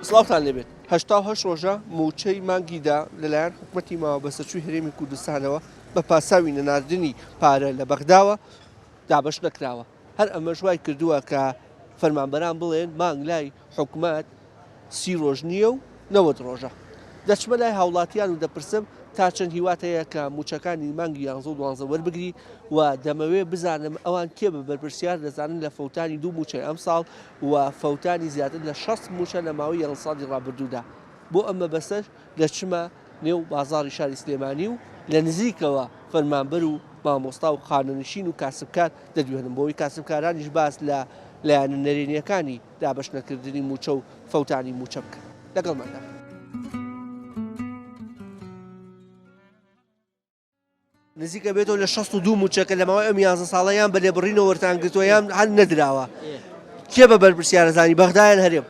سڵاوتان لێبێت. 88 ڕۆژە مووچەی مانگی دە لەلایەن حکومەتی ماوەبەسەرچووی هەرێمی کوردستانەوە بە پاساوی نەناردنی پارە لە بەغداوە دابەش نەکراوە. هەر ئەمەش وای کردووە کە فەرمانبەران بڵێن مانگ لای حکومەت سی ڕۆژ نییە و 90 ڕۆژە. دەچمە لای هاوڵاتیان و دەپرسم تا چەند هیوات هەیە کە مووچەکانی مانگی یانزە و دوانزە وەربگری و دەمەوێ بزانم ئەوان کێ بە بەرپرسیار دەزانن لە فەوتانی دوو مووچەی ئەمساڵ و فەوتانی زیاتر لە 60 مووچە لە ماوەی یانزە ساڵی ڕابردوودا. بۆ ئەم مەبەستەش دەچمە نێو بازاڕی شاری سلێمانی و لە نزیکەوە فەرمانبەر و مامۆستا و خانەنشین و کاسبکار دەدوێنم بۆ ئەوەی کاسبکارانیش باس لە لایەنە نەرێنییەکانی دابەشنەکردنی مووچە و فەوتانی مووچە بکەن. لەگەڵماندا بن. نزیکە بێتەوە لە 62 مووچە کە لە ماوەی ئەم یانزە ساڵە یان بە لێبڕینەوە وەرتان گرتووە یان هەر نەدراوە. کێ بە بەرپرسیارە زانی بەغدا یان هەرێم؟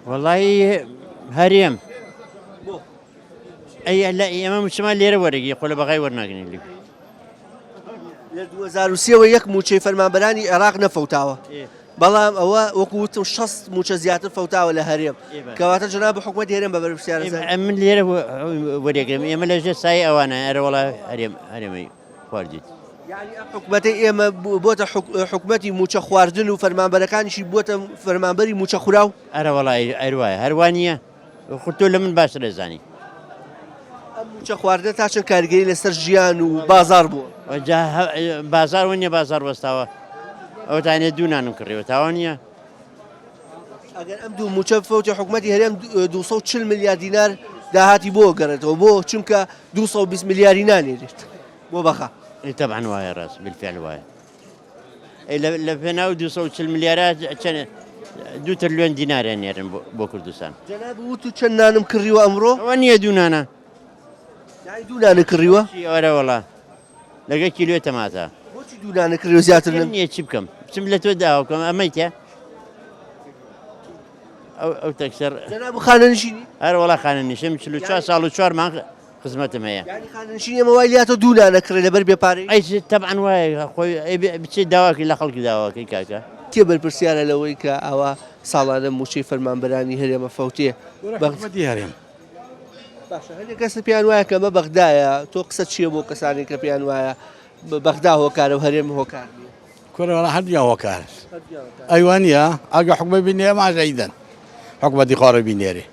وەڵی هەرێم ئەی لە ئێمە موچەمان لێرە وەرەگی خۆ لە بەغای وەرناگرین لێ لە 2023ەوە یەک موچەی فەرمانبەرانی عێراق نەفەوتاوە بەڵام ئەوە وەکو وتم 60 موچە زیاتر فەوتاوە لە هەرێم کەواتە جەناب حکومەت هەرێم بە بەرپرسیارە من لێرە وەرێگرم ئێمە لە ژێر سای ئەوانە ئەرەوەڵا هەرێم هەرێمی خواردیت. یانی ئەم حکومەتەی ئێمە بۆتە حکومەتی موچە خواردن و فەرمانبەرەکانیشی بووەتە فەرمانبەری موچە خوراو؟ ئەرەوەڵا ئەروایە هەروە نییە خۆ تۆ لە من باشتر دەزانی. ئەم موچە خواردنە تا چەند کاریگەری لەسەر ژیان و بازاڕ بووە؟ جا بازاڕ وە نییە بازاڕ وەستاوە ئەوەتانێ دوو نانم کڕیوە تاوان نییە؟ ئەگەر ئەم دوو موچە بفەوتێ حکومەتی هەرێم 240 ملیار دینار داهاتی بۆ گەڕێتەوە بۆ چونکە 220 ملیاری نانێرێت بۆ بەغا. تەبعەن وایە ڕاست بالفعل وایە لە پێناو 240 ملیارە چەند دوو ترلیۆن دیناریان نێرن بۆ کوردستان. جەناب وت و چەند نانم کڕیوە ئەمڕۆ؟ ئەوە نییە دوو نانە. یانی دوو نانە کڕیوە؟ ئەرە وەڵا لەگە کیلۆ تەماتە. بۆچی دوو نانە کڕیوە زیاتر نەم؟ نییە چی بکەم بچم لە تۆ داوا بکەم ئەمەی تیا ئەو ئەو تەکسەر. جەناب خانەنشینی؟ ئەرە وەڵا خانەنشینم 44 ساڵ و چوار مانگ خزمەتم هەیە. یانی خانەنشینی ئێمە وای لێهاتوە دوو نان ئەکڕێ لەبەر بێ پارەیی؟ ئەی تەبعەن وایە خۆی ئەی بچێ داواکەی لە خەڵکی داواکەی کاکە. کێ بەرپرسیارە لەوەی کە ئاوا ساڵانە مووچەی فەرمانبەرانی هەرێم ئەفەوتێ؟ حکومەتی هەرێم. باشە هەندێک کەس پێیان وایە کە ئەمە بەغدایە تۆ قسە چییە بۆ کەسانی کە پێیان وایە بەغدا هۆکارە و هەرێم هۆکار نییە؟ کورە وەڵا هەردوویان هۆکارن ئەی وانییە ئەگە حکومەت بینێ ئەماش ئەیدەن حکومەتی خۆڕی بینێرێ.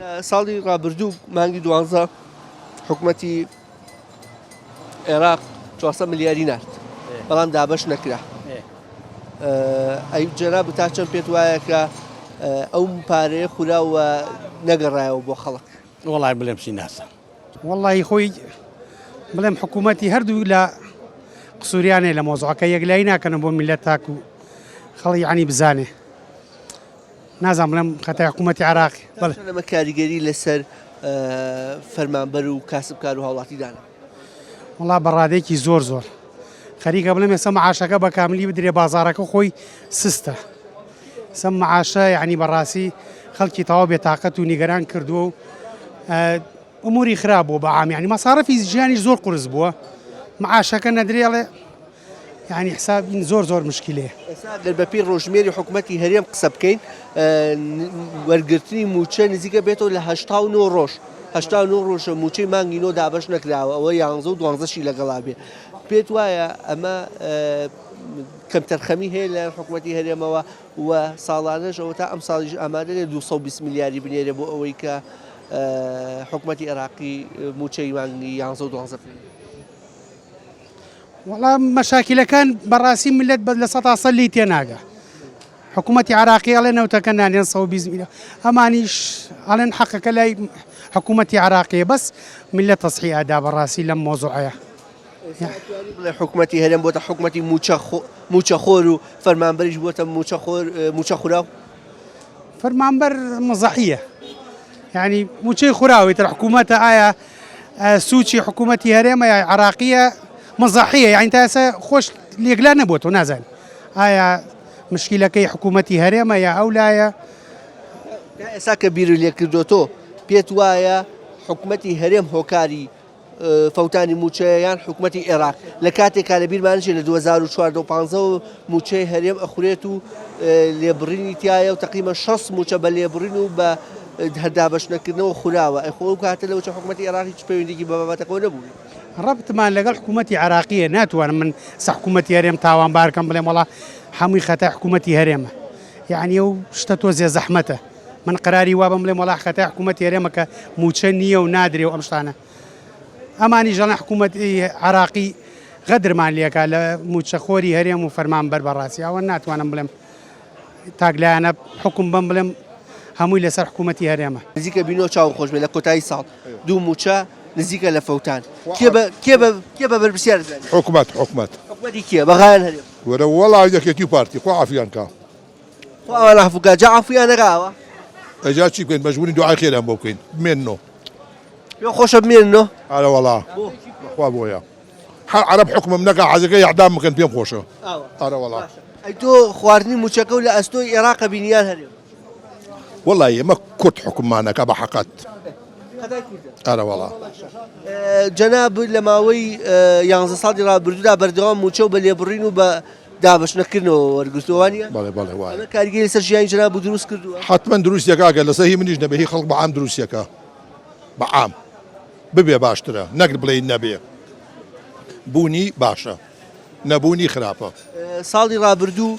لە ساڵی ڕابردوو مانگی دوانزە حکومەتی عێراق 400 ملیاری نارد بەڵام دابەش نەکرا ئەی جەناب تا چەند پێت وایە کە ئەو پارەیە خوراوە نەگەڕایەوە بۆ خەڵک وەڵای بڵێم چی ناسم وەڵی خۆی بڵێم حکوومەتی هەردوو لە قسوریانێ لە مۆزعەکە یەکلایی ناکەن بۆ میلەت تاکو خەڵی عنی بزانێ نازانم بڵێم خەتای حکوومەتی عێراق بەڵێ. چەند ئەمە کاریگەری لەسەر فەرمانبەر و کاسبکار و هاوڵاتی دانا؟ وەڵا بە ڕادەیەکی زۆر زۆر خەریکە بڵێم ئێستا معاشەکە بە کاملی بدرێ بازاڕەکە خۆی سستە سەم معاشە یعنی بەڕاستی خەڵکی تەواو بێتاقەت و نیگەران کردووە و ئوموری خراپ بووە بە عام یعنی مەسارەفی ژیانیش زۆر قورس بووە معاشەکە نەدرێڵێ یانی حساب این زۆر زۆر مشکیلەیە. ئێستا ئەگەر بە پێی ڕۆژمێری حکومەتی هەرێم قسە بکەین وەرگرتنی مووچە نزیکە بێتەوە لە 89 ڕۆژ 89 ڕۆژە مووچەی مانگی نۆ دابەش نەکراوە ئەوە یانزە و دوانزەشی لەگەڵا بێ پێت وایە ئەمە کەمتەرخەمی هەیە لە حکومەتی هەرێمەوە و ساڵانەش ئەوە تا ئەم ساڵیش ئامادەێ 220 ملیاری بنێرێ بۆ ئەوەی کە حکومەتی عێراقی مووچەی مانگی یانزە و دوانزە پێ وەڵا مەشاکیلەکان بەڕاستی ملت بە لە سەتا سەد لێی تێناگا حکوومەتی عراقی ئەڵێ نەوتەکە نانێن 120 میلیۆن ئەمانیش ئەڵێن حەقەکە لای حکوومەتی عراقیە بەس ملت تەسحی ئەدا بەڕاستی لەم مۆزوعەیە بڵێ حکوومەتی هەرێم بۆتە حکوومەتی مووچەخۆر و فەرمانبەریش بۆتە مووچەخۆر مووچە خوراو فەرمانبەر مزەحیە یعنی مووچەی خوراوی تر حکوومەتە ئایا سوچی حکوومەتی هەرێمە یا عراقیە مزەحیە یعنی تا ئێستا خۆش لێکلا نەبووەوە نازانین ئایا مشکیلەکەی حکوومەتی هەرێمە یا ئەو لایە تا ئێستا کە بیرت لێ کردۆتۆ پێت وایە حکوومەتی هەرێم هۆکاری. فەوتانی مووچەیە یان حکومەتی عێراق؟ لە کاتێکا لە بیرمان نەچێت لە 2014 و 15 وە مووچەی هەرێم ئەخورێت و لێبڕینی تیایە و تەقریبەن 60 مووچە بە لێبڕین و بە هەر دابەشنەکردنەوە خوراوە، ئەی خۆ ئەو کاتە لەوەچە حکومەتی عێراق هیچ پەیوەندیەکی بە بابەتەکەوە نەبوو. ڕەبتمان لەگەڵ حکوومەتی عێراقییە ناتوانم من سە حکوومەتی هەرێم تاوانبار کەم بڵێم وەڵا هەمووی خەتای حکوومەتی هەرێمە یعنی ئەو شتە تۆزێ زەحمەتە من قەراری وا بم بڵێم وەڵا خەتای حکوومەتی هەرێمە کە مووچە نییە و نادرێ و ئەم شتانە ئەمانیش دەڵێن حکوومەتی عێراقی غەدرمان لێکا لە مووچەخۆری هەرێم و فەرمانبەر بەڕاستی ئەوە ناتوانم بڵێم تاک لایەنە حوکم بەم بڵێم هەمووی لەسەر حکوومەتی هەرێمە. نزیکە بینۆ چاوم خۆش بێ لە کۆتایی ساڵ دوو مووچە نزیکە لە فەوتان کێ بە کێ بە کێ بە بەرپرسیار زانی؟ حکومەت حکومەت. حکومەتی کێ؟ بەغایان هەرێم؟ وەرە وەڵا یەکێتی و پارتی خوا عەفویان کا. خوا ئەوان عەفو کا جا عەفویان نەکا ئەوە؟ ئەی جا چی بکەین مەجبورین دوعای خێریان بۆ بکەین بمێننۆ. پێ خۆشە بمێننۆ؟ ئەرە وەڵا بەخوا بۆیە. هەر عەرەب حوکمم نەکا حەزەکەی ئیعدام بکەن پێم خۆشە ئەرە وەڵا. ئەی تۆ خواردنی موچەکە و لە ئەستۆی ئێراقە بینی یان هەرێم؟ وەڵی ئێمە کورد حوکممانەکە بە حەقەت. ئەرە وەڵا. جەناب لە ماوەی یانزە ساڵی ڕابردوودا بەردەوام موچە و بە لێبڕین و بە دابەش نەکردنەوە وەرگرتووە وانییە؟ بەڵێ بەڵێ وایە. ئەمە کاریگەری لەسەر ژیانی جەناب دروست کردووە؟ حەتمەن دروست دەکا گەر لەسەر هی منیش نەبێ هی خەڵک بە عام دروست دەکا بە عام. ببێ باشترە نەک بڵێی نەبێ بوونی باشە نەبوونی خراپە. ساڵی ڕابردوو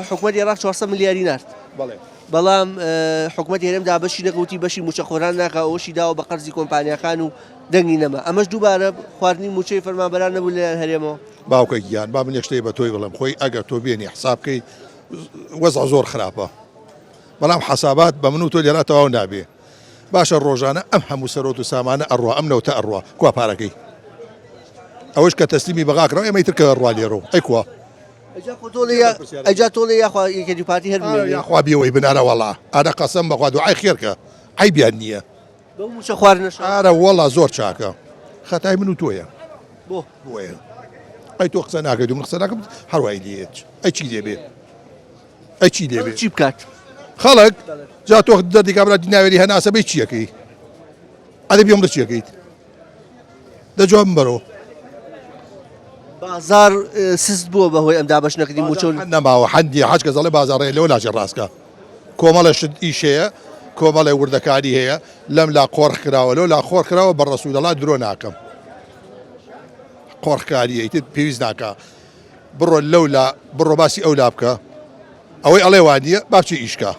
حکومەتی عێراق 400 ملیاری نارد بەڵێ. بەڵام حکومەتی هەرێم دابەشی نەکەوتی بەشی موچەخۆران ناکا ئەوەشی داوە بە قەرزی کۆمپانیاکان و دەنگی نەما ئەمەش دووبارە خواردنی موچەی فەرمانبەران نەبوو لەلایەن هەرێمەوە. باوکە گیان با من یەک شتێ بە تۆی بڵێم خۆی ئەگەر تۆ بێنی حساب کەی وەزع زۆر خراپە بەڵام حەسابات بە من و تۆ لێرا تەواو نابێ باشە ڕۆژانە ئەم هەموو سەرۆت و سامانە ئەڕوا ئەم نەوتە ئەڕوا کوا پارەکەی ئەوەش کە تەسلیمی بەغا کرا ئێمەی تر کە ڕوا لێرۆ ئەی کوا ئەجا تۆڵێ یاخوا یەکێتی پارتی هەر بمێنێ یاخوا بێوەی بن ئەرە وەڵا ئەرە قەسەم بەخوا دوعای خێرکە عەیبیان نییە بەو مووچە خواردنەشەوە ئارە وەڵا زۆر چاکە خەتای من و تۆیە بۆ بۆیە ئەی تۆ قسە ناکەیت و من قسە ناکەم هەروای لێت ئەی چی لێ بێ ئەی چی لێ بێ چی بکات خەڵک جا تۆ دەردی کابرا دیناوێری هەناسە بەی چیەکەی ئەدە پێم بڵێ چیەکەیت دە جوابم بەرەوە بازار سست بووە بەهۆی ئەم دابەش نەکردنی مووچە و نەماوە حەندی حەج کە زەڵێ بازاڕێ لەوە ناچێت ڕاستکە کۆمەڵە شت ئیش هەیە کۆمەڵێ وردەکاری هەیە لەم لا قۆرخ کراوە لەو لا خۆر کراوە بە ڕەسوولەڵا درۆ ناکەم قۆرخکاریە ئیتر پێویست ناکە بڕۆ لەو لا بڕۆ باسی ئەو لا بکە ئەوەی ئەڵێ وانیە با بچێ ئیش کا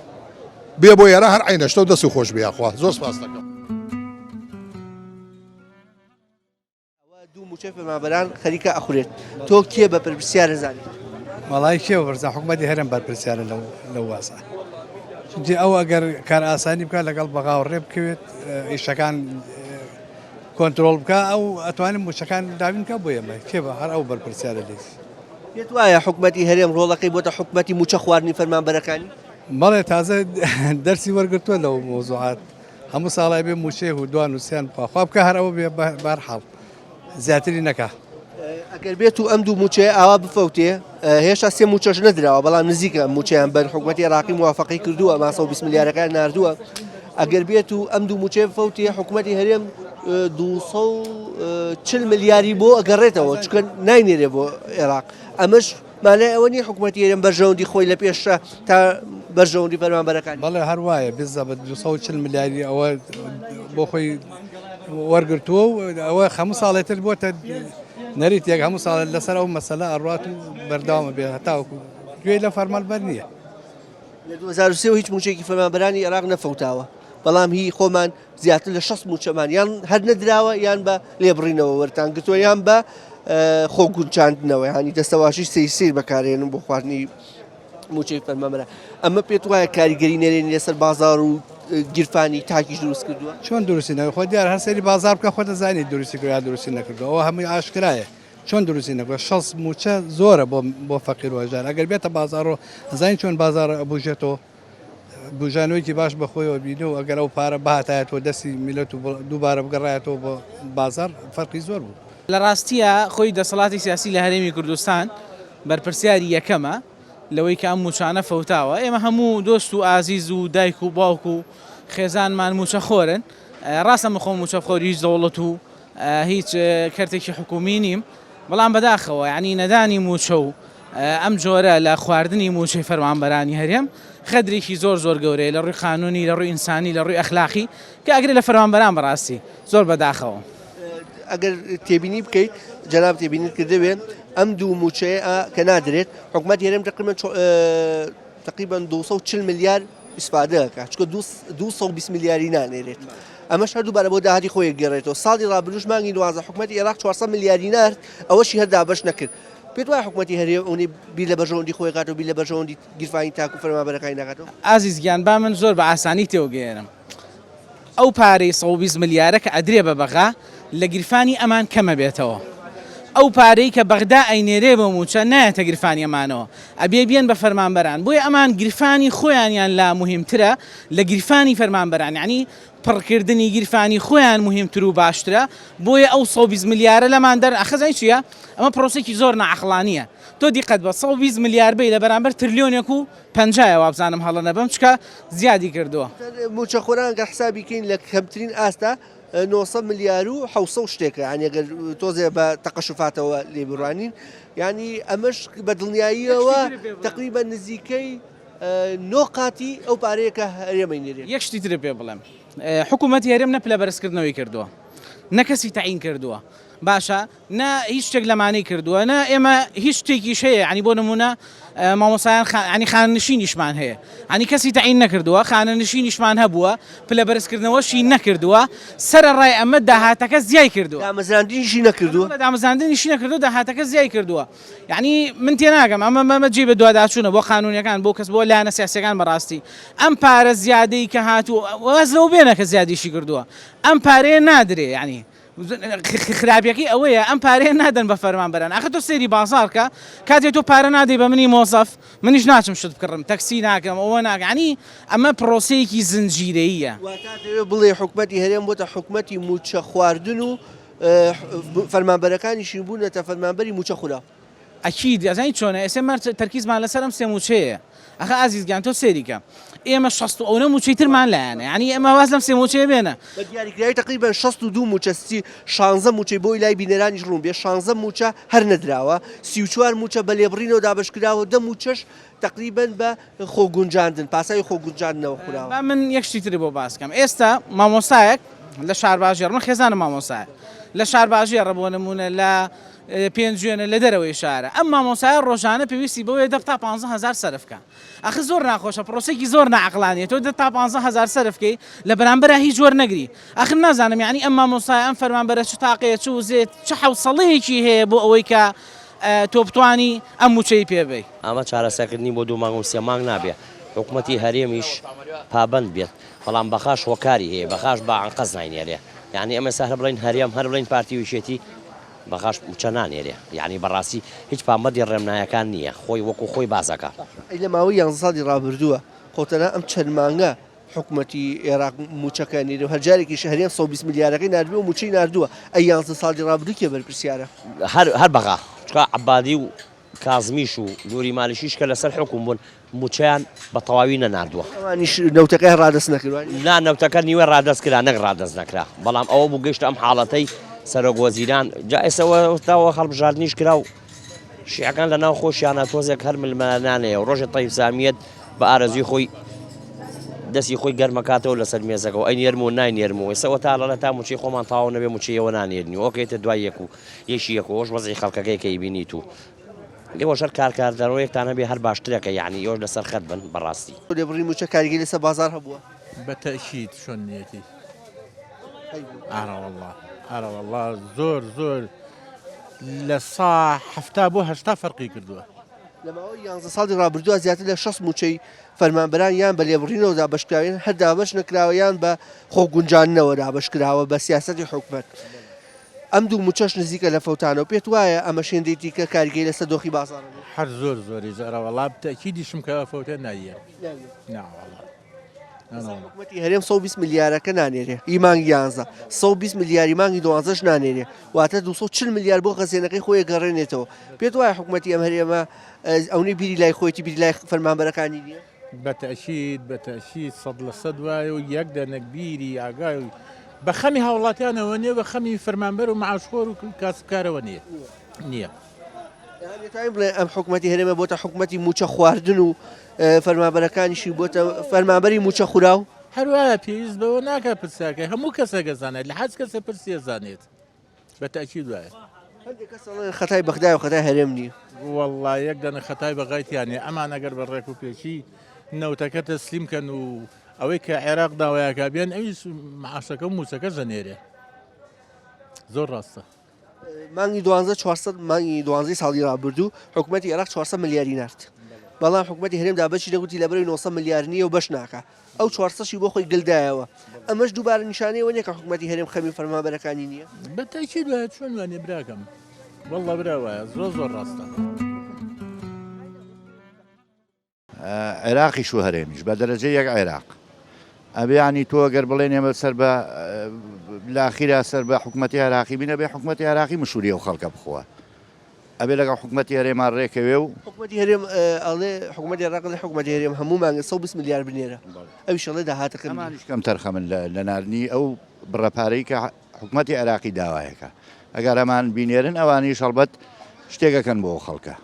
بێ بۆ ئێرە هەر عەینە شتە و دەست خۆش بێ یاخوا زۆر سپاس دەکەم. ئەوە دوو مووچەی فەرمانبەران خەریکە ئەخورێت تۆ کێ بە پرسیار ئەزانیت؟ وەڵای کێ بەرپرسە حکومەتی هەرێم بەرپرسیارە لەو لەو وازە چونکی ئەو ئەگەر کار ئاسانی بکات لەگەڵ بەغاوە ڕێ بکەوێت ئیشەکان کۆنترۆڵ بکا ئەو ئەتوانێت مووچەکان دابین بکا بۆ ئێمە کێ بە هەر ئەو بەرپرسیارە لێی. پێت وایە حکومەتی هەرێم ڕۆڵەکەی بۆتە حکومەتی مووچە خواردنی فەرمانبەرەکانی؟ بەڵێ تازە دەرسی وەرگرتووە لەو مەوزوعات هەموو ساڵای بێ مووچەیەک و دوان و سیان بخوا خوا بکا هەر ئەوە بێ بەهەرحاڵ زیاتری نەکا. ئەگەر بێت و ئەم دوو مووچەیە ئاوا بفەوتێ هێشتا سێ مووچەش نەدراوە بەڵام نزیکە ئەم مووچەیان بەر حکومەتی عێراقی موافقەی کردووە ما 120 ملیارەکان ناردووە ئەگەر بێت و ئەم دوو مووچەیە بفەوتێ حکومەتی هەرێم 240 ملیاری بۆ ئەگەڕێتەوە چونکە ناینێرێ بۆ عێراق ئەمەش مانای ئەوە نییە حکومەتی هەرێم بەرژەوەندی خۆی لە پێشە تا بەرژەوەندی فەرمانبەرەکانی. بەڵێ هەر وایە بالزەبت 240 ملیاری ئەوە بۆ خۆی وەرگرتووە و ئەوە هەموو ساڵێ تر بۆتە نەریتێک هەموو ساڵێ لەسەر ئەو مەسەلە ئەڕوات و بەردەوامە بێ هەتاوەکو گوێی لە فەرمانبەر نییە. لە 2003 هیچ مووچەیەکی فەرمانبەرانی عێراق نەفەوتاوە، بەڵام هی خۆمان زیاتر لە 60 مووچەمان یان هەر نەدراوە یان بە لێبڕینەوە وەرتان گرتووە یان بە خۆ گونجاندنەوە یانی دەستەواشی سیر سیر بەکارێنن بۆ خواردنی مووچەی فەرمانبەران ئەمە پێت وایە کاریگەری نەرێنی لەسەر بازاڕ و گیرفانی تاکیش دروست کردووە؟ چۆن دروستی نەکردووە؟ خۆ دیارە هەر سەیری بازاڕ بکە خۆت دەزانی دروستی کردووە یا دروستی نەکردووە ئەوە هەمووی ئاشکرایە چۆن دروستی نەکردووە شەست مووچە زۆرە بۆ بۆ فەقیر و هەژار ئەگەر بێتە بازاڕ و ئەزانی چۆن بازاڕ ئەبوژێتەوە بوژانەوەیەکی باش بە خۆیەوە بینی و ئەگەر ئەو پارە بهاتایەتەوە دەستی میلەت و دووبارە بگەڕایەتەوە بۆ بازاڕ فەرقی زۆر بوو. لە ڕاستیا خۆی دەسەڵاتی سیاسی لە هەرێمی کوردستان بەرپرسیاری یەکەمە لەوەی کە ئەم مووچانە فەوتاوە، ئێمە هەموو دۆست و ئازیز و دایک و باوک و خێزانمان مووچەخۆرن، ڕاستە من خۆم مووچەخۆری هیچ دەوڵەت و. هیچ کەرتێکی حکومی نیم بەڵام بەداخەوە یعنی نەدانی مووچە و ئەم جۆرە لە خواردنی مووچەی فەرمانبەرانی هەرێم غەدرێکی زۆر زۆر گەورەیە لە ڕووی قانونی لە ڕووی ئینسانی لە ڕووی ئەخلاقی کە ئەگرێ لە فەرمانبەران بەڕاستی زۆر بەداخەوە. ئەگەر تێبینی بکەیت جەناب تێبینیت کردبێ ئەم دوو مووچەیە کە نادرێت حکومەتی هەرێم تقریبا تقریبا 240 ملیار ئیسفادە ئەکات چونکە 220 ملیاری نانێرێت ئەمەش هەر دووبارە بۆ داهاتی خۆی گەڕێتەوە ساڵی ڕابردووش مانگی 12 حکومەتی عێراق 400 ملیاری نارد ئەوەشی هەر دابەش نەکرد پێت وایە حکومەتی هەرێم ئەونەی بیر لە بەرژەوەندی خۆی کاتەوە بیر لە بەرژەوەندی گیرفانی تاک و فەرمانبەرەکانی ناکاتەوە؟ ئازیز گیان با من زۆر بە ئاسانی تێوگەیەنم ئەو پارەی 120 ملیارە کە ئەدرێ بە بەغا لە گیرفانی ئەمان کەمەبێتەوە ئەو پارەی کە بەغدا ئەینێرێ بۆ موچە نایەتە گیرفانی ئەمانەوە ئەبێ بیەن بە فەرمانبەران بۆیە ئەمان گیرفانی خۆیانیان لا موهیمترە لە گیرفانی فەرمانبەران یانی پڕکردنی گیرفانی خۆیان موهیمتر و باشترە بۆیە ئەو 120 ملیارە لەمان دەر ئەخە زانی چیە ئەمە پرۆسێکی زۆر ناعەقڵانیە تۆ دیقەت بە 120 ملیار بی لە بەرامبەر ترلیۆنێک و پەنجایە وابزانم هەڵە نەبم چکە زیادی کردووە. موچەخۆران گەر حسابی کەین لە کەمترین ئاستا 900 ملیار و 700 و شتێکە یانی گەر تۆزێ بە تەقەشوفاتەوە لێ بڕوانین یانی ئەمەش بە دڵنیاییەوە تقریبا نزیکەی نۆ قاتی ئەو پارەیە کە هەرێمەی نێرێت. یەک شتی ترت پێ بڵێم حکوومەتی هەرێم نە پلە بەرزکردنەوەی کردووە نە کەسی تەعین کردووە باشە نە هیچ شتێک لەمانەی کردووە نە ئێمە هیچ شتێکیش هەیە ینی بۆ نمونە مامۆسایان ینی خانەنشینیشمان هەیە ینی کەسی تەعین نەکردووە خانەنشینیشمان هەبووە پلە بەرزکردنەوەشی نەکردووە سەرەڕای ئەمە داهاتەکە زیای کردووە دامەزراندنیشی نەکردووە دامەزراندنیشی نەکردووە داهاتەکە زیای کردووە یعنی من تێناگەم ئەمە مەمە جێ بە دواداچوونە بۆ قانونیەکان بۆ کەس بۆ لایەنە سیاسەکان بەڕاستی ئەم پارە زیادەی کە هاتوو واز لەوە بێنە کە زیادیشی کردووە ئەم پارەیە نادرێ یعنی خراپیەکەی ئەوەیە ئەم پارەیە نادەن بە فەرمانبەران ئاخر تۆ سەیری بازاڕ کە کاتێ تۆ پارە نادەی بە منی مۆزەف منیش ناچم شت بکڕم تەکسی ناکەم ئەوە ناکەم یانی ئەمە پرۆسەیەکی زنجیرەییە. واتا دەوێ بڵێی حکومەتی هەرێم بۆتە حکومەتی مووچە خواردن و فەرمانبەرەکانیشی بوونەتە فەرمانبەری مووچە خوراو. ئەکید ئەزانی چۆنە ئێسێ مەرج تەرکیزمان لەسەر ئەم سێ موچەیە ئەخە ئازیز گیان تۆ سێری کە ئێمە 60 و ئەونە موچەی ترمان لایەنە یعنی ئێمە واز لەم سێ موچەیە بێنە. بە دیاریکراوی تەقریبەن 62 موچە سی شانزە موچەی بۆی لای بینەرانیش ڕوون بێ شانزە موچە هەر نەدراوە 34 موچە بە لێبڕینەوە دابەشکراوە دە موچەش تەقریبەن بە خۆگونجاندن پاساوی خۆگونجاندنەوە خوراوە. با من یەک شتی ترت بۆ باس کەم ئێستا مامۆستایەک لە شارباژێڕ من خێزانم مامۆستایە لە شارباژێڕە بۆ نمونە لە پێنجوێنە لە دەرەوەی شارە ئەم مامۆستایە ڕۆژانە پێویستی بەوەیە دە تا پانزە هەزار سەرف کا ئەخ زۆر ناخۆشە پرۆسێکی زۆر ناعەقڵانیە تۆ دە تا پانزە هەزار سەرف کەی لە بەرامبەرا هیچ وەرنەگری ئەخر نازانم یعنی ئەم مامۆستایە ئەم فەرمانبەرە چ تاقەیە چ وزەیە چ حەوسەڵەیەکی هەیە بۆ ئەوەی کە تۆ بتوانی ئەم موچەی پێ بەی. ئەمە چارەسەرکردنی بۆ دوو مانگ و سێ مانگ نابێ حکومەتی هەرێمیش پابەند بێت بەڵام بەغاش هۆکاری هەیە بەغاش بە ئەنقەست ناینێرێ یانی ئەمە ئێستا هەر بڵێین هەرێم هەر بڵێین پارتی و یەکێتی بەغاش موچە نانێرێ یانی بەڕاستی هیچ پابەندی ڕێنمایەکان نییە خۆی وەکو خۆی باس ئەکا. ئەی لە ماوەی یانزە ساڵی ڕابردووە خۆ تەنها ئەم چەند مانگە حکومەتی ئێراق موچەکە نێرێ و هەر جارێکیش هەرێم 120 ملیارەکەی ناردبێ و موچەی ناردووە ئەی یانزە ساڵی ڕابردوو کێ بەرپرسیارە؟ هەر هەر بەغا چونکە عەبادی و کازمیش و نوری مالکیش کە لەسەر حوکم بوون موچەیان بە تەواوی نەناردووە. ئەوانیش نەوتەکەیان ڕادەست نەکرد وانیە؟ نا نەوتەکە نیوەی ڕادەست کرا نەک ڕادەست نەکرا بەڵام ئەوە بوو گەیشتە ئەم حاڵەتەی سەرۆک وەزیران جا ئێستا تاوە هەڵبژاردنیش کرا و شیعەکان لە ناو خۆشیانە تۆزێک هەر ململانێیە و ڕۆژێ تەیف سامیەت بە ئارەزوی خۆی دەستی خۆی گەرمەکاتەوە لەسەر مێزەکەەوە ئەی نێرم و ناینێرم و ئێستا تا لەڵێ تا موچەی خۆمان تەواو نەبێ موچەی ئێوە نانێرنی ئۆکەیتە دوای یەک و یەکی یەک و ئەوەش وەزعی خەڵکەکەی کە ئەیبینیت و ئێوەش هەر کار کاردانەوەیەکتان هەبێ هەر باشترە کە یەعنی ئێوەش لەسەر خەت بن بەڕاستی. لێبڕینی مووچە کاریگەری لەسەر بازاڕ هەبووە؟ بە تەئکید چۆن نیەتی ئارەوەڵا ئارەوەڵا زۆر زۆر لە سا حەفتا بۆ هەشتا فەرقی کردووە. لە ماوەی یانزە ساڵی ڕابردووە زیاتر لە 60 مووچەی فەرمانبەران یان بە لێبڕینەوە دابەشکراوە یان هەر دابەش نەکراوە یان بە خۆگونجاندنەوە دابەشکراوە بە سیاسەتی حکومەت. ئەم دوو مووچەش نزیکە لە فەوتانەوە، پێت وایە ئەمەش هێندەی دیکە کاریگەری لەسەر دۆخی بازاڕ هەبێت؟ هەر زۆر زۆری زۆرە وەڵا تەئکیدیشم کە ئەفەوتێ نایەن نا وەڵا ئێستا حکومەتی هەرێم 120 ملیارەکە نانێرێ ئی مانگی یانزە 120 ملیاری مانگی دوانزەش نانێرێ واتە 240 ملیار بۆ خەزێنەکەی خۆی گەڕێنێتەوە پێت وایە حکومەتی ئەم هەرێمە ئەونەی بیری لای خۆیەتی بیری لای فەرمانبەرەکانی نییە؟ بە تەئکید بە تەئکید سەد لە سەد وایە و یەک دەنک بیری ئاگای بە خەمی هاوڵاتیانەوە نییە بە خەمی فەرمانبەر و معاشخۆر و کاسبکارەوە نییە نییە. دەتوانین بڵێ ئەم حکوومەتی هەرێمە بۆتە حکوومەتی موچە خواردن و فەرمانبەرەکانیشی بۆتە فەرمانبەری موچە خوراو هەروایە پێویست بەوە ناکە پرسیارکە هەموو کەسێک ئەزانێت لە حەز کەسێ پرسی ئەزانێت بە تەئکید وایە. هەندێک کەس ئەڵێن خەتای بەغدایە و خەتای هەرێم نییە. وەڵڵا یەک دەنە خەتای بەغای تیا نییە ئەمان ئەگەر بە ڕێک و پێکی نەوتەکە تەسلیم کەن و ئەوەی کە عێراق داوایەکە بێن ئەویش معاشەکە و موچەکە ژەنێرێ زۆر ڕاستە. مانگی دوانزە 400 مانگی دوانزەی ساڵی رابردوو حکوومەتی عێراق 400 ملیاری نارد بەڵام حکوومەتی هەرێم دابەشی دەگوتی لەبەرەی 900 ملیار نییە و بەش ناکا ئەو چوارسەشی بۆ خۆی گلدایەوە ئەمەش دووبارە نیشانەی ئەوە نیە کە حکوومەتی هەرێم خەمی فەرمانبەرەکانی نییە؟ بە تەئکید وایە چۆن وانیە براکەم واللە برا وایە زۆر زۆر ڕاستە. عێراقیش و هەرێمیش بە دەرەجەی یەک عێراق ئەبێ یانی تۆ گەر بڵێن ئێمە سەر بە لە ئاخیرا سەر بە حکومەتی عێراقی بین ئەبێ حکومەتی عێراقی مشوری ئەو خەڵکە بخوا ئەبێ لەگەڵ حکومەتی هەرێما ڕێکەوێ و حکومەتی هەرێم ئەڵێ حکومەتی عێراق ئەڵێ حکومەتی هەرێم هەموو مانگێ 120 ملیار بنێرە ئەویش ئەڵێ داهاتەکەم نییە. ئەمانیش کەم تەرخەمن لە ناردنی ئەو بڕە پارەی کە حکومەتی عێراقی داوایەکە ئەگەر ئەمان بینێرن ئەوانیش هەڵبەت شتێک ئەکەن بۆ ئەو خەڵکە.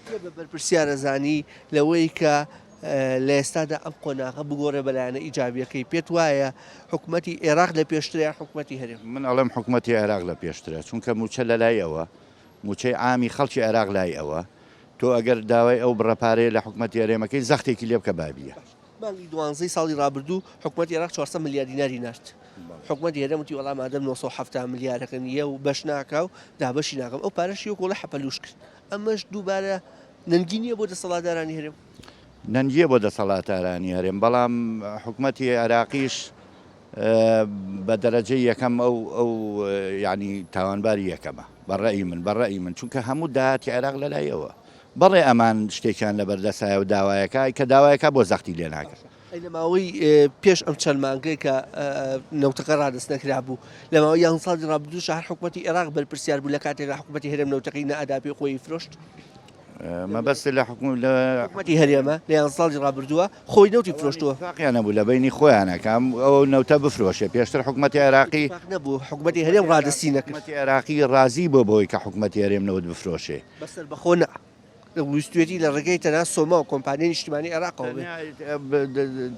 کێ بە بەرپرسیار ئەزانی لەوەی کە لە ئێستادا ئەم قۆناغە بگۆڕێ بە لایەنە ئیجابیەکەی؟ پێت وایە حکومەتی ئێراق لە پێشترە یان حکومەتی هەرێم؟ من ئەڵێم حکومەتی عێراق لە پێشترە، چونکە مووچە لە لای ئەوە، مووچەی عامی خەڵکی عێراق لای ئەوە، تۆ ئەگەر داوای ئەو بڕە پارەیە لە حکومەتی هەرێمەکەی زەختێکی لێ بکە با بیە. مانگی دوانزەی ساڵی ڕابردوو حکومەتی عێراق 400 ملیار دیناری نارد. حکومەتی هەرێم وتی وەڵا مادەم 970 ملیارەکە نییە و بەش ناکا و دابەشی ناکەم ئەو پارەشی وەکو ئەڵێ حەپەلووش کرد. ئەمەش دووبارە نەنگی نییە بۆ دەسەڵاتدارانی هەرێم؟ نەنگییە بۆ دەسەڵاتدارانی هەرێم، بەڵام حکومەتی عێراقیش بە دەرەجەی یەکەم ئەو ئەو یانی تاوانباری یەکەمە بە ڕەئی من بە ڕەئی من چونکە هەموو داهاتی عێراق لەلای ئەوە. بەڵێ ئەمان شتێکیان لەبەر دەسایە و داوایەکە کە داوایەکە بۆ زەختی لێ ناکەن. ئەی لە ماوەی پێش ئەم چەند مانگەی کە نەوتەکە ڕادەست نەکرابوو، لە ماوەی یانزە ساڵی ڕابردووشا هەر حکومەتی ئێراق بەرپرسیار بوو لە کاتێکا حکومەتی هەرێم نەوتەکەی نەئەدا پێ خۆی فرۆشت؟ مەبەست لە حکوم لە حکومەتی هەرێمە لە یانزە ساڵی ڕابردووە خۆی نەوتی فرۆشتووە. ئیتفاقیان نەبوو لە بەینی خۆیانە کە ئەم ئەو نەوتە بفرۆشێ پێشتر حکومەتی عێراقی ئیتفاق نەبوو حکومەتی هەرێم ڕادەستی نەکرد. حکومەتی عێراقی ڕازی بووە بەوەی کە حکومەتی هەرێم نەوت بفرۆشێ. بە سەربەخۆ نا. ویستویەتی لە ڕێگەی تەنها سۆما و کۆمپانیای نیشتیمانی عێراقەوە بێت.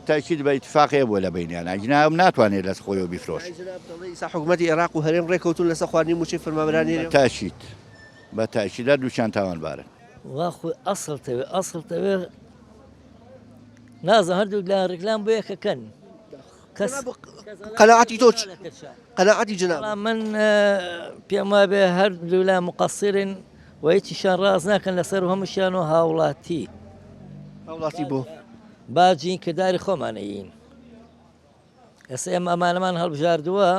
تەئکید بە ئیتفاق هەیە بووە لە بەینیان ئەگینا ئەم ناتوانێت لەس خۆیەوە بیفرۆشێت. ئەی جەنابت ئەڵێی ئیستا حکومەتی عێراق و هەرێم ڕێکەوتوون لەسەر خواردنی مووچەی فەرمانبەرانی هەرێم؟ بە تەئکید بە تەئکید هەردووکیان تاوانبارن. وا خۆی ئەسڵ تەوێ ئەسڵ تەوێ نازم هەردوو لایان ڕیکلام بۆ یەکەکەن کەس قەناعەتی تۆ قەناعەتی جەنابت؟ من پێم وابێ هەردوولا مقەسیرن و هیچیشان ڕاست ناکەن لەسەر هەمووشیان و هاوڵاتی هاوڵاتی بۆ باجین کرداری خۆمانەیین ئێستا ئێمە ئەمانەمان هەڵبژاردووە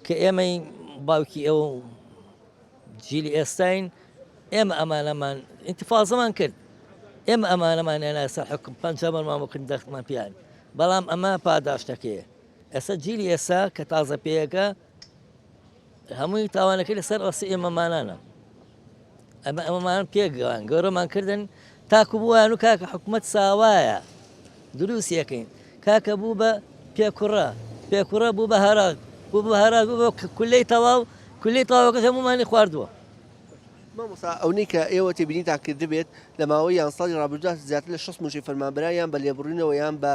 کە ئێمەی باوکی ئەو جیلی ئێستاین ئێمە ئەمانەمان ئینتفازەمان کرد ئێمە ئەمانەمان هێنا سەر حکم پەنجەمەرمان بکردن دەختمان پیان بەڵام ئەمە پاداشتەکەیە ئێستا جیلی ئێستا کە تازە پێیەکە هەمووی تاوانەکەی لەسەر ڕاستی ئێمەمانانە ئەمە ئەمەمان پێگەوان گەورەمان کردن تاکو بووان و کاکە حکوومەت ساوایە دروست یەکەین کاکە بوو بە پێکوڕە پێکوڕە بوو بە هەراج بوو بە هەراج بوو بە کولەی تەواو کولەی تەواوەکەش هەموومانی خواردووە. مامۆستا ئەونەی کە ئێوە تێبینیتان کردبێت لە ماوەی یان ساڵی ڕابردوودا زیاتر لە 60 مووچەی فەرمانبەران یان بە لێبڕینەوە یان بە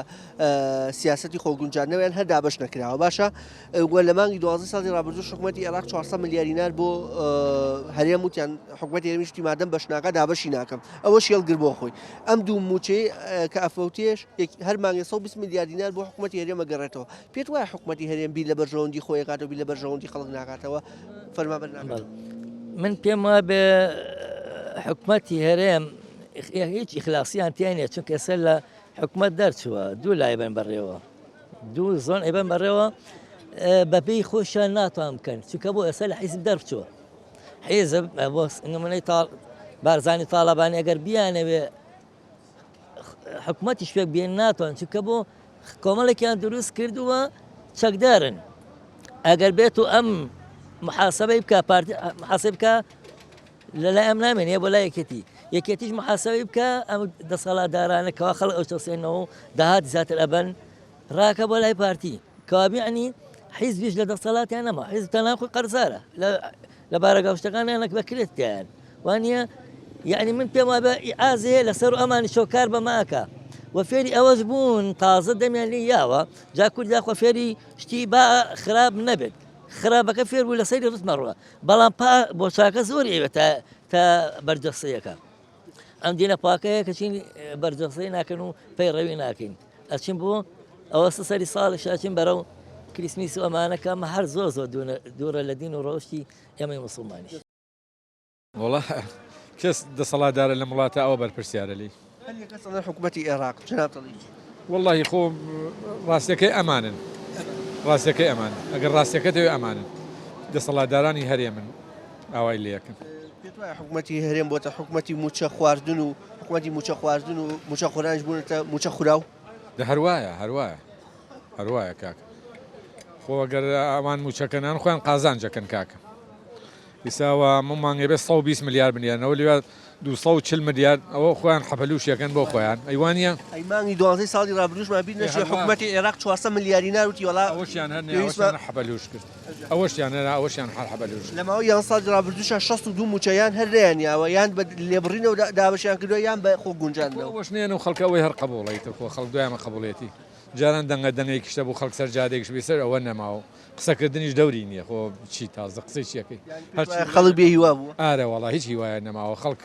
سیاسەتی خۆگونجاندنەوە یان هەر دابەش نەکراوە باشە و لە مانگی 12 ساڵی ڕابردوو حکومەتی عێراق 400 ملیار دینار بۆ هەرێم وتیان حکومەتی هەرێمیش وتی مادەم بەش ناکا دابەشی ناکەم ئەوەش هێڵگر بۆ خۆی ئەم دوو مووچەی کە ئەفەوتێش هەر مانگێ 120 ملیار دینار بۆ حکومەتی هەرێم ئەگەڕێتەوە پێت وایە حکومەتی هەرێم بیر لە بەرژەوەندی خۆی ئەکاتەوە بیر لە بەرژەوەندی خەڵک ناکاتەوە فەرمانبەر ناکاتەوە؟ من پێم وابێ حکومەتی هەرێم هیچ ئیخلاسیان تیا نیە چونکە ئێستا لە حکومەت دەرچووە دوو لای بن بەڕێوە دوو زۆن ئەیبەن بەڕێوە بەپێی خۆشیان ناتوان بکەن چونکە بۆ ئێستا لە حیزب دەرچووە حیزب بۆ نمونەی تاڵ بارزانی تاڵەبانی ئەگەر بیانەوێ حکومەتیش پێک بێن ناتوان چونکە بۆ کۆمەڵێکیان دروست کردووە چەکدارن ئەگەر بێت و ئەم محاسبەی بکە پارتی محاسبە بکە لەلای ئەم نامێنێ بۆ لای یەکێتی یەکێتیش محاسبەی بکە ئەم دەسەڵاتدارانە کەوا خەڵک ئەو چەسێنەوە و داهات زیاتر ئەبەن ڕاکە بۆ لای پارتی. کەوابێ یەعنی حیزبیش لە دەسەڵاتیان نەما حیزب تەنها خۆی قەرزارە لە لە بارەگا و شتەکانیان بە کرێت تیایان وانە یعنی من پێم وابە ئیعاز هەیە لەسەر ئەمانی شۆکار بە ماکە و فێری ئەوەش بوون تازە دەمیان لێ یاوە جا کورد یاخوا فێری شتی با خراپ نەبێت خراپەکە فێر بوو لەسەری ڕتمەڕوە بەڵام پا بۆ چاکە زۆر ئێوە تا تا بەرجەستەیەکە ئەم دینە پاکەیە کەچین بەرجەستەی ناکەن و پەیڕەوی ناکەین ئەچین بۆ ئەوە سەری ساڵش ئەچین بەرەو کریسمیس و ئەمانە کە ئەمە هەر زۆر زۆر دوورە لە دین و ڕەوشی ئێمەی موسڵمانیش. وەڵا کەس دەسەڵاتدارە لەم وڵاتە ئەوە بەرپرسیارە لێی. هەندێک کەس ئەڵێن حکومەتی ئێراق، جەنابت ئەڵێی چی؟ وەڵاهی خۆ ڕاستیەکەی ئەمانن ڕاستیەکەی ئەمانن ئەگەر ڕاستیەکەت ئەوێ ئەمانن دەسەڵاتدارانی هەرێمن ئاوای لێکن. پێت وایە حکومەتی هەرێم بۆتە حکومەتی مووچە خواردن و حکومەتی مووچە خواردن و مووچە خۆرانیش بوونەتە مووچە خوراو؟ دە هەر وایە هەر وایە هەر وایە کاکە خۆ ئەگەر ئەوان مووچەکەنان خۆیان قازانجەکەن کاکە. ئیستا وا هەموو مانگێ بێ 120 ملیار بنێرنەوە لەوێ 240 ملیار ئەوە خۆیان حەپەلووشیەکەن بۆ خۆیان ئەی وا نییە؟ ئەی مانگی دوانزەی ساڵی ڕابردووشمان بیر نەچێ حکومەتی عێراق 400 ملیاری نارد وتی وەڵا ئەوەشیان هەر ئەوەشیان حەپەلووش کرد ئەوەشیان هەر ئەوەشیان هەر حەپەلووش لە ماوەی یانزە ساڵی ڕابردووشا 62 مووچە یان هەر نەیان یاوە یان بە لێبڕینەوە دابەشیان کردووە یان بە خۆ گونجاندنەوە. ئەوەش نەیەن و خەڵکە ئەوەی هەر قەبووڵە ئیتر خۆ خەڵک دوای ئەمە قەبووڵیەتی جاران دەنگە دەنگێکیش هەبوو خەڵک سەر جادەیەکیش بێ سەر ئەوە نەماوە قسەکردنیش دەوری نییە خۆ چی تازە قسەی چیەکەی هەرچی خەڵک بێ هیوا بوو ئارە وەڵا هیچ هیوایە نەماوە خەڵک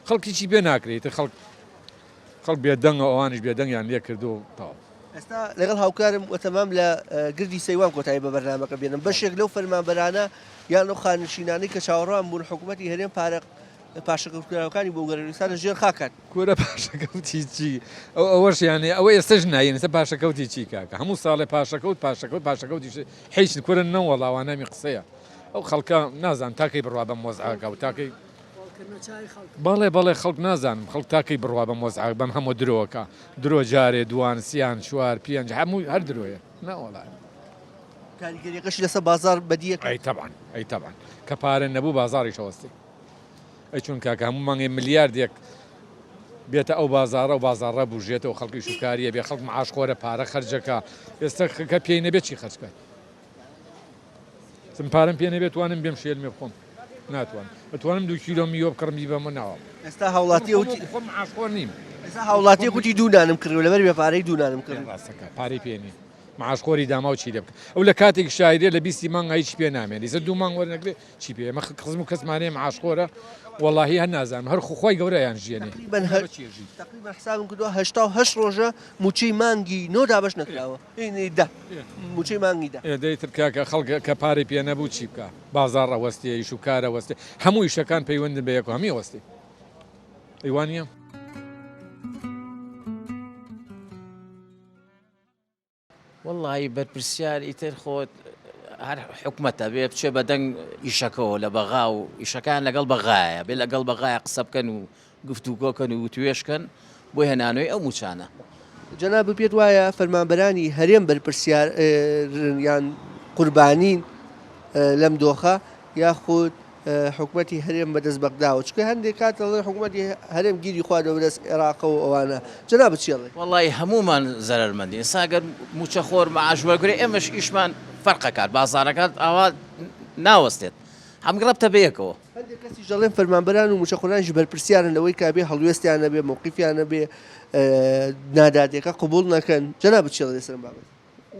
خەڵک هیچی پێ ناکرێت خەڵک خەڵک بێدەنگە ئەوانیش بێدەنگیان لێ کردو تەواو. ئێستا لەگەڵ هاوکارم وتەمام لە گردی سەیوان کۆتایی بە بەرنامەکە بێنم بەشێک لەو فەرمانبەرانە یان ئەو خانەنشینانەی کە چاوەڕوان بوون حکوومەتی هەرێم پارە پاشەکەوتکراوەکانی بۆ گەرەنووسان لە ژێر خاکان. کورە پاشەکەوتی چی ئەو ئەوەش یانێ ئەوە ئێستەش نایەن ئێستا پاشەکەوتی چی کاکە هەموو ساڵێ پاشەکەوت پاشەکەوت پاشەکەوتی هیچ کورە نەوەڵا وانامی قسەیە ئەو خەڵکە نازانم تاکەی بڕوا بەم وەزعەکە و تاکەی بەڵێ بەڵێ خەڵک نازانم خەڵک تاکەی بڕوا بەم وەزعە بەم هەموو درۆکە درۆ جارێ دوان سیان چوار پێنج هەموو هەر درۆیە نەوەڵا کاریگەریەکەشی لەسەر بازاڕ بەدیەکەی؟ ئەی تەبعەن ئەی تەبعەن کە پارە نەبوو بازاڕیش ئەوەستێ. ئەی چۆن کاکە هەموو مانگێ ملیاردێک بێتە ئەو بازاڕە و بازاڕە بوژێتەوە خەڵک ئیش و کاریە بێ خەڵک معاش خۆرە پارە خەرجەکا ئێستا کە پێی نەبێت چی خەرج کات چم پارەم پێ نەبێت توانم بێم شێلمێ بخۆم ناتوانم ئەتوانم دوو کیلۆ میوە بکڕم بیبەمە ناوە ئێستا هاوڵاتی وتی خۆم معاش خۆر نیم ئێستا هاوڵاتی گوتی دوو نانم کڕیوە لەبەر بێ پارەی دوو نانم کڕی ڕاستەکە پارەی پێ نییە معاش خۆری داماو چی لێ بکە ئەو لە کاتێک شایرێ لە بیستی مانگا هیچ پێ نامێنێ ئیسە دوو مانگ وەرنەگرێ چی پێ ئێمە خزم و کەسمان هەیە معاش خۆرە وەڵاهی هەر نازانم هەر خو خوای گەورە یان ژیەنێ تقریبا هە- تقریبا حسابم کردووە 88 ڕۆژە مووچەی مانگی نۆ دابەش نەکراوە ئی، دە مووچەی مانگی دە ئێ دەی تر کاکە خەڵک کە پارەی پێ نەبوو چی بکا بازاڕ ئەوەستێ ئیش و کار ئەوەستێ هەموو ئیشەکان پەیوەندن بە یەکەوە هەمووی ئەوەستێ ئەی وانییە؟ وەڵایی بەرپرسیار ئیتر خۆ هەر حکومەتە بێ بچێ بە دەنگ ئیشەکەەوە لە بەغا و ئیشەکان لەگەڵ بەغایە بێ لەگەڵ بەغایە قسە بکەن و گفتوگۆکەن و وتوێشکەن بۆ هێنانەوەی ئەو موچانە. جەنابت پێت وایە فەرمانبەرانی هەرێم بەرپرسیارن یان قوربانین لەم دۆخە یاخود حکومەتی هەرێم بەدەست بەغداوە چونکە هەندێک کات دەڵێن حکومەتی هەرێم گیری خواردوە بەدەست عێراقەوە و ئەوانە جەنابت چی ئەڵێی؟ وەڵایی هەموومان زەرەرمەندین ئێستا گەر مووچەخۆر معاش وەرگرێ ئێمەش ئیشمان فەرق ئەکات بازاڕەکە ئاوا ناوەستێت هەمووی ڕەبتە بەیەکەوە. هەندێک کەسیش دەڵێن فەرمانبەران و مووچەخۆرانیش بەرپرسیارن لەوەی کە بێ هەڵوێستیان نەبێ مەوقیفیان نەبێ نادادیەکە قبوڵ نەکەن جەنابت چی ئەڵێی لەسەر ئەم بابەتە؟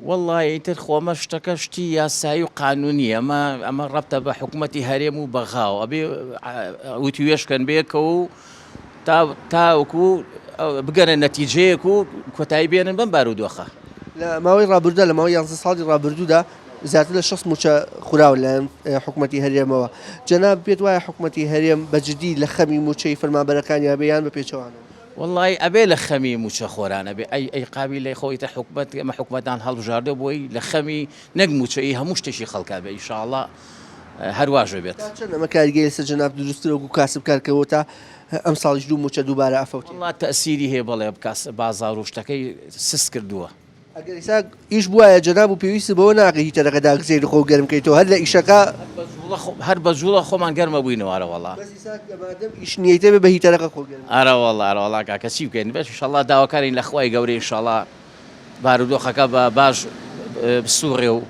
وەڵڵاهی ئیتر خۆ ئەمە شتەکە شتی یاسایی و قانونیە ئەمە ئەمە ڕەبتە بە حکوومەتی هەرێم و بەغاوە ئەبێ وتوێژ کەن بەیەکەوە و تا تاوەکو بگەنە نەتیجەیەک و کۆتایی بێنن بەم بارودۆخە. لە ماوەی ڕابردوودا لە ماوەی یانزە ساڵی ڕابردوودا زیاتر لە 60 مووچە خوراوە لەلایەن حکوومەتی هەرێمەوە جەناب پێت وایە حکوومەتی هەرێم بە جدی لە خەمی مووچەی فەرمانبەرەکانیا بێ یان بە پێچەوانەوە؟ وەڵایی ئەبێ لە خەمی موچە خۆران ئەبێ ئەی ئەی قابیلەی خۆ ئیتر حکومەت ئێمە حکومەتان هەڵبژاردوە بۆی لە خەمی نەک موچە ئی هەموو شتێکی خەڵکا بێ ئیشاڵا هەر واش بێت. تا چەند ئەمە کاریگەری لەسەر جەنابت دروست کرد وەکو کاسبکار کە وەتا ئەمساڵیش دوو موچە دووبارە ئەفەوتێ؟ وەڵا تەئسیری هەیە بەڵێ بازاڕ و شتەکەی سست کردووە. ئەگەر ئیستا ئیش بوایە جەناب و پێویستت بەوە ناکەی هیتەرەکە داگزێنی خۆو گەرم کەیتەوە هەر لە ئیشەکە. هەر بە جوڵە خۆمان گەرمە بووینەوە ئەرەوەڵا. بەس ئیستا مادەم ئیش نیەیتە بێ بە هیتەرەکە خۆ گەرم. ئەرەوەڵا ئەرەوەڵا کاکە چی بکەین بەس ئیشەڵا داواکارین لە خوای گەورە ئیشەڵا بارودۆخەکە بە باش. بسوڕێ و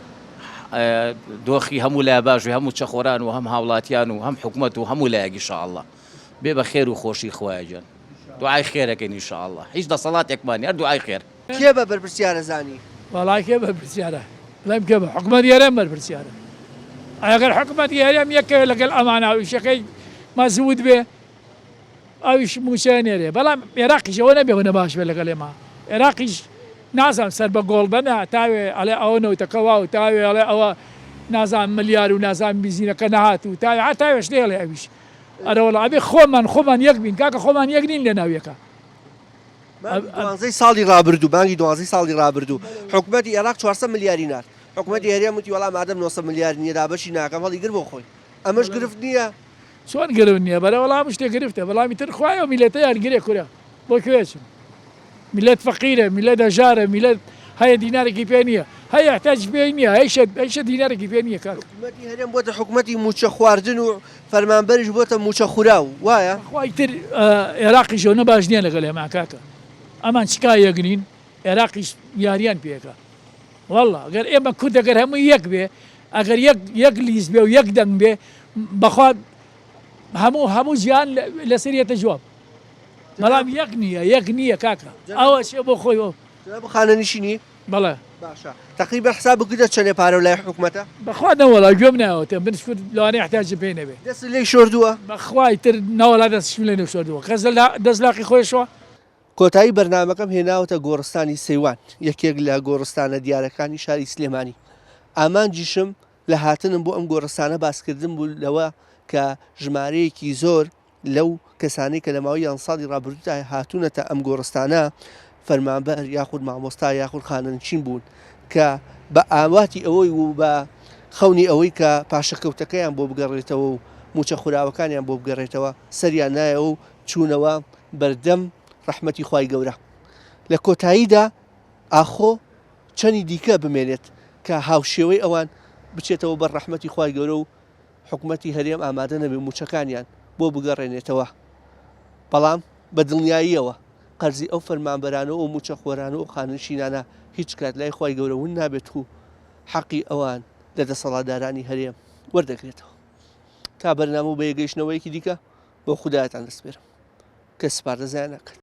دۆخی هەموو لای باش بێ هەموو چەخۆران و هەم هاوڵاتیان و هەم حکومەت و هەموو لایەک ئیشاءاللە بێ بە خێر و خۆشی خوایە گیان دوعای خێرەکەین ئیشاءاللە هیچ دەسەڵاتێکمان نیە هەر دوعای خێر. کێ بە بەرپرسیارە زانی؟ وەڵا کێ بەرپرسیارە بڵێم کێ بە حکومەتی هەرێم بەرپرسیارە ئەگەر حکومەتی هەرێم یەکەوێ لەگەل ئەمانە و ئیشەکەی مەزبوت بێ ئەویش موچە ئەنێرێ بەڵام ئێراقیش ئەوە نەبێ ئەوەنە باش بێ لەگەڵ ئێمە ئێراقیش نازانم سەر بە گۆڵ بەنە تاوێ ئەڵێ ئەوە نەوتەکە واو تاوێ ئەڵێ ئەوە نازانم ملیار و نازانم بیزینەکە نەهات و تاوێ هەر تاوێ شتێ ئەڵێ ئەویش ئەرەوەڵا ئەبێ خۆمان خۆمان یەک بین کاکە خۆمان یەک نین لەناو یەکا. مانگی دوانزەی ساڵی ڕابردوو مانگی دوانزەی ساڵی ڕابردوو حکومەتی ئێراق 400 ملیاری نارد حکومەتی هەرێم وتی وەڵا مادەم 900 ملیار نییە دابەشی ناکەم هەڵیگر بۆ خۆی ئەمەش گرفت نییە؟ چۆن گرفت نیە بەرە وەڵا هەموو شتێک گرفتە بەڵام ئیتر خوایە ئەو میلەتە یان گرێ کورە بۆ کوێ ئەچن میلەت فەقیرە میلەت هەژارە میلەت هەیە دینارێکی پێ نییە هەیە احتاجی پێ نییە هەیشە هەیشە دینارێکی پێ نییە کاک. حکومەتی هەرێم بۆتە حکومەتی مووچە خواردن و فەرمانبەریش بۆتە مووچە خوراو وایە؟ بەخوا ئیتر ئێراقیش ئەونە باش نییە لەگەڵ ئێمە کاکە ئەمان چ کا یەک نین ئێراقیش یاریان پێ ئەکا واللە گەر ئێمە کورد ئەگەر هەمووی یەک بێ ئەگەر یەک یەک لیست بێ و یەک دەنگ بێ بەخوا هەموو هەموو جیهان لەسەر یەتە جواب بەڵام یەک نییە یەک نییە کاکە ئەوە چێ بۆ خۆی ئەو جناب خانەنشینی بەڵێ باشە تقریبا حساب کردە چەنێ پارە لای حکومەتە بەخوا نەوەڵا گوێم ناوەتە من شکر لەوانەیە احتیاجم پێی نەبێ دەست لێی شۆردووە بەخوای تر نەوەڵا دەستشم لێ نەشۆردووە کەس دەست لاقی خۆی شۆ کۆتایی بەرنامەکەم هێناوەتە گۆڕستانی سەیوان، یەکێک لە گۆڕستانە دیارەکانی شاری سلێمانی. ئامانجیشم لە هاتنم بۆ ئەم گۆڕستانە باسکردن بوو لەوە کە ژمارەیەکی زۆر لەو کەسانەی کە لە ماوەی یانزە ساڵی ڕابردوودا هاتوونەتە ئەم گۆڕستانە فەرمانبەر یاخود مامۆستا یاخود خانەنشین بوون کە بە ئاواتی ئەوەی و بە خەونی ئەوەی کە پاشەکەوتەکەیان بۆ بگەڕێتەوە و مووچە خوراوەکانیان بۆ بگەڕێتەوە سەریان نایەوە و چوونەوە بەردەم ڕەحمەتی خوای گەورە. لە کۆتاییدا ئاخۆ چەنی دیکە بمێنێت کە هاوشێوەی ئەوان بچێتەوە بەر ڕەحمەتی خوای گەورە و حکومەتی هەرێم ئامادە نەبێت مووچەکانیان بۆ بگەڕێنێتەوە. بەڵام بە دڵنیاییەوە قەرزی ئەو فەرمانبەرانە و ئەو مووچەخۆرانە و ئەو خانەنشینانە هیچ کات لای خوای گەورە ون نابێت و حەقی ئەوان لە دەسەڵاتدارانی هەرێم وەردەگرێتەوە. تا بەرنامە و بەیەکگەیشتنەوەیەکی دیکە بۆ خودایەتان دەسپێرم کە سپاردە زایە ناکات.